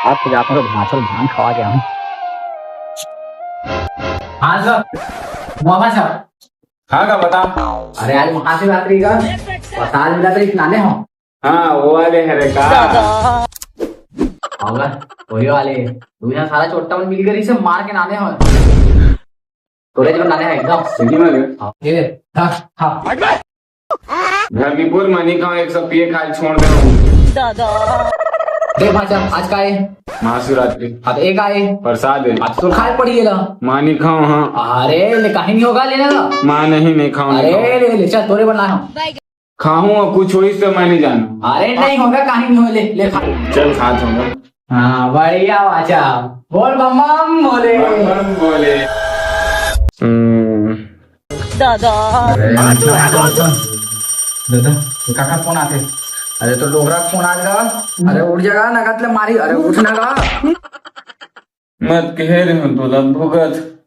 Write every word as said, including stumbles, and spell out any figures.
आज तो जाता हूँ, भाषण धान खवा के आऊँ। हाँ सर, मामा सर। हाँ का बता? अरे आज महाशिवरात्रि का प्रसाद मिला था, नाने हो? हाँ, वो वाले है रे का। होगा, वही वाले। तू यहाँ सारा चोट्टा मन मिलकर इसे मार के नाने हो। तोरे जो नाने हैं एकदम। सही में रे। हाँ, ये ले, खा, खा। घर निपुर मनी खाऊं, एक सब पिए खाए छोड़ दे। देख भाषा, आज का है? महाशिवरात्रि। अब एक आए। प्रसाद है। अब तो खाए पड़ी गेला। मानी खाऊं, हाँ। अरे, ले, कहीं नहीं होगा, लेने का। माँ नहीं, नहीं खाऊं, नहीं अरे, खाऊं। ले, ले, चल, तोरे बनाए हम। खाऊं और कुछ होई तो मैं नहीं जानू। अरे, नहीं होगा, कहीं नहीं हो, ले, ले, खा। चल, खा दूंगा। हाँ, बढ़िया बाचा। बोल बम बम भोले। बम बम भोले। हम्म। दादा। अरे, अच्छा, अच्छा, अच्छा। दादा, ये काका फोन आते? अरे, तो डोकरा फोन आ गया। अरे, उठ जाएगा, नगद ले मारी। अरे, उठ ना गा। मत कहे रे, हम तोला भुगत।